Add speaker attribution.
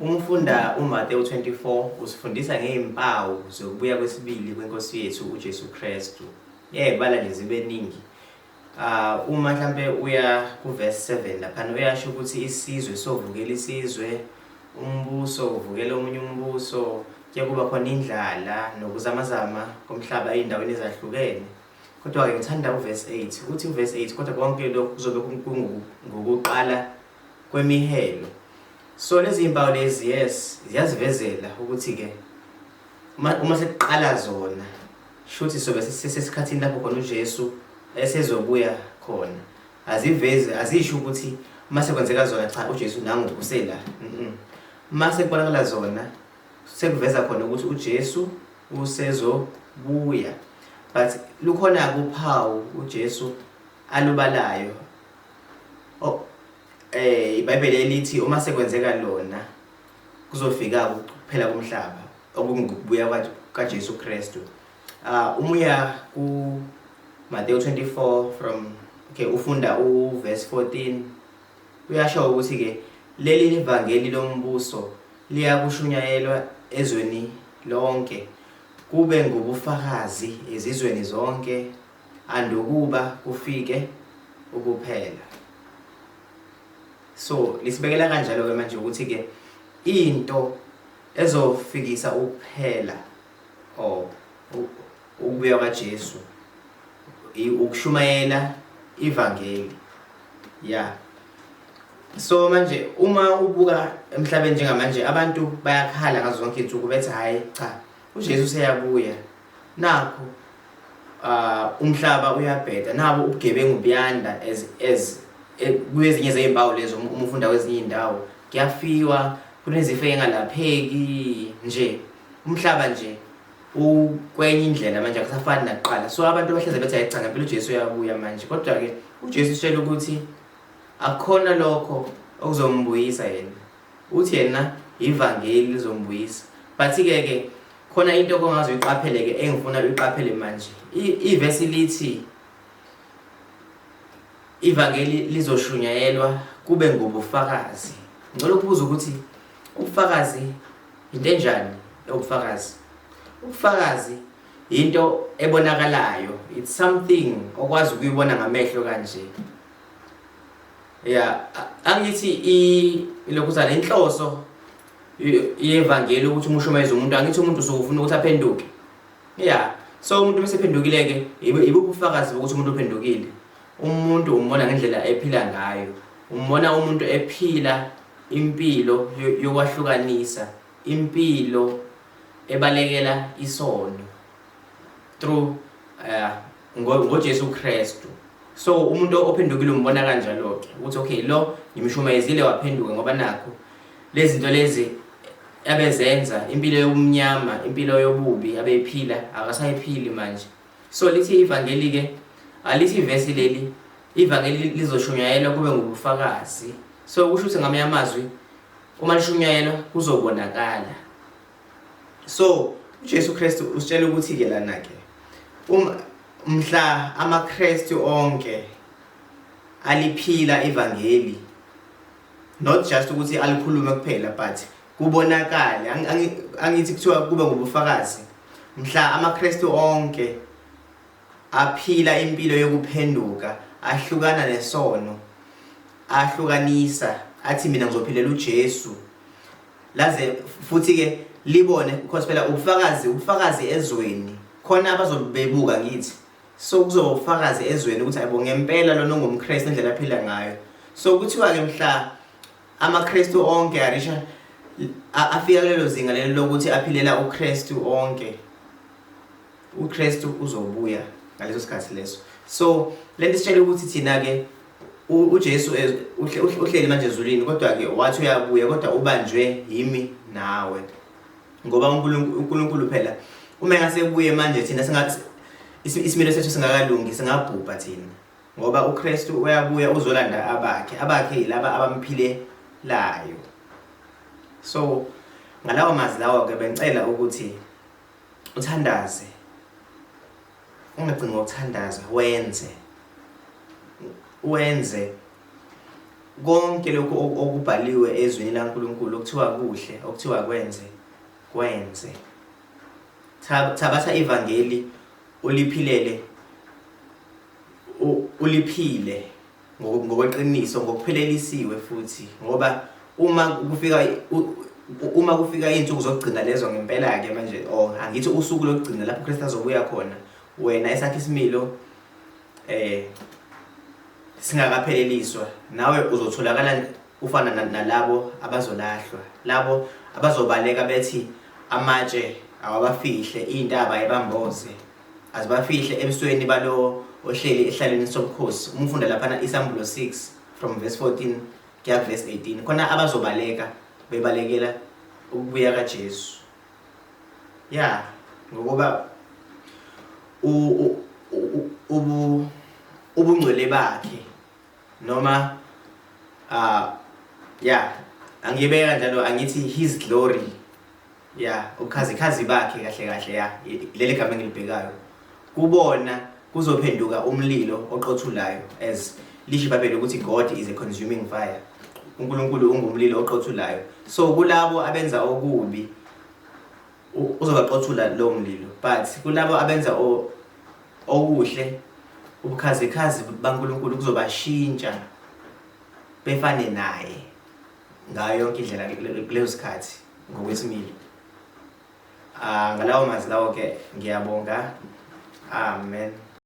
Speaker 1: Uma ufunda uMateyu 24 usifundisa ngezimpawu zokubuya kwesibili kweNkosi yethu uJesu Kristu. Yebala nje zibe ningi. Uma mhlampe uya kuverse 7 laphana uyasho ukuthi isizwe sovukela isizwe, umbuso uvukela omunye umbuso, kuye kuba khona indlala nokuzamazama komhlaba ey'ndaweni ezahlukene. Kodwa-ke ngithanda uverse 8, uthi uverse 8 kodwa konke lokhu kuzobe kungukuqala kwemihelo. So lezi mpawu lezi yes ziyazivezela ukuthi-ke uma sekuqala zona shuthi sobe sesikhathini lapho khona uJesu esezobuya khona. Azivezi azisho ukuthi uma sekwenzeka zona cha uJesu nangu usela. Uma sekubonakala zona sekuveza khona ukuthi uJesu usezobuya. But lukhona uphawu uJesu alubalayo. Oh iBhayibheli elithi uma sekwenzeka lona kuzofika ukuphela komhlaba okungukubuya kaJesu Kristu. Uma uya ku Matthew 24 from okay ufunda u verse 14 uyasho ukuthi ke leli livangeli lombuso liyakushunyayelwa ezweni lonke kube ngubufakazi ezizweni zonke andukuba kufike ukuphela. So lisibekela kanjalo ke manje ukuthi ke into ezofikisa ukuphela or ukubuya kwaJesu ukushumayela ivangeli. Yeah. So manje uma ubuka emhlabeni njengamanje abantu bayakhala ngazo zonke izinsuku bethi hayi cha uJesu useyabuya. Nakho umhlaba uyabheda nabo ubugebengu buyanda as kwezinye zezimpawu lezo uma ufunda kwezinye indawo kuyafiwa kunezifo engalapheki nje umhlaba nje ukwenye indlela manje akusafani nakuqala. So abantu bahleze bethi hayi cha ngempela uJesu uyabuya manje, kodwa ke uJesu usitshela ukuthi akukhona lokho okuzombuyisa yena. Uthi yena ivangeli lizombuyisa. But ke ke khona into ongaze uyiqaphele ke engifuna uyiqaphele manje. Ivesi lithi ivangeli lizoshunyayelwa kube ngubufakazi. Ngicela ukubuza ukuthi ubufakazi into enjani ubufakazi? Ubufakazi into ebonakalayo, it's something okwazi ukuyibona ngamehlo kanje. Yeah, angithi ilokhuzana inhloso yevangeli ukuthi umushumayeze umuntu, angithi umuntu usuke ufuna ukuthi aphenduke. Yeah, so umuntu bese phendukile ke ibuphi ubufakazi bokuthi umuntu uphendukile? Umuntu umbona ngendlela ephila ngayo. Umbona umuntu ephila impilo yokwahlukanisa, impilo ebalekela isono through ngoJesu Kristu. So umuntu ophendukile umbona kanjalo ke ukuthi okay lo ngimshumayezile waphenduka ngoba nakho lezi zinto lezi abezenza impilo yobumnyama, impilo yobubi abeyiphila akasayiphili manje. So lithi ivangeli ke alithi ivesi leli ivangeli lizoshunyayelwa kube ngubufakazi. So kusho ukuthi ngamanye amazwi uma lishunyayelwa kuzobonakala. So uJesu Kristu usitshela ukuthi ke lana ke uma mhla amaKristu onke aliphila ivangeli, not just ukuthi alikhulume kuphela but kubonakale, angithi kuthiwa kube ngubufakazi mhla amaKristu onke aphila impilo yokuphenduka, ahlukana nesono, ahlukanisa athi mina ngizophilela uJesu, laze futhi ke libone because phela ubufakazi ezweni khona abazobebuka ngithi. So kuzoba ubufakazi ezweni ukuthi ayibo ngempela lona ungumKristu indlela aphila ngayo. So kuthiwa ke mhla amaKristu onke arisha afika kulelo zinga lelo lokuthi aphilela uKristu onke, uKristu uzobuya ngaleso sikhathi leso. So lento isitshela ukuthi thina ke uJesu uhleli manje ezulwini, kodwa ke wathi uyabuya kodwa ubanjwe yimi nawe, ngoba uNkulunkulu phela uma engase kuye manje thina singathi isimilo sethu singakalungi singabhubha thina, ngoba uKristu uyabuya uzolanda abakhe, abakhe yilaba abamphilelayo. So ngalawo mazwi lawo ke bengicela ukuthi uthandaze, ungagcini ngokuthandaza, wenze. Konke lokhu okubhaliwe ezwini laNkulunkulu okuthiwa kuhle, okuthiwa kwenze, kwenze. Thabatha ivangeli uliphilele uliphile ngokweqiniso ngokuphelelisiwe futhi ngoba uma kufika uma kufika izinsuku zokugcina lezo ngempela-ke manje or angithi usuku lokugcina lapho uKristu azobuya khona wena esakhe isimilo eh singakapheleliswa nawe uzotholakala ufana nalabo abazolahlwa labo abazobaleka bethi amatshe awabafihle iy'ntaba ebamboze azibafihle ebusweni balowo ohleli ehlalweni sobukhosi uma ufunda laphana isambulo 6 from verse 14 kuya verse 18 khona abazobaleka bebalekela ukubuya kaJesu ya ngokuba ubu ubungcwele bakhe noma ah ya angibeka kanjalo angithi his glory ya ubukhazikhazi bakhe kahle kahle ya leli gama engilibhekayo kubona kuzophenduka umlilo oqothulayo as lisho iBhayibheli ukuthi God is a consuming fire uNkulunkulu ungumlilo oqothulayo so kulabo abenza okubi uzobaqothula lowo mlilo but kulabo abenza okuhle ubukhazikhazi baNkulunkulu kuzobashintsha befane naye ngayo yonke indlela kuleyo sikhathi ngokwesimilo ah ngalawo mazwi lawo ke ngiyabonga amen.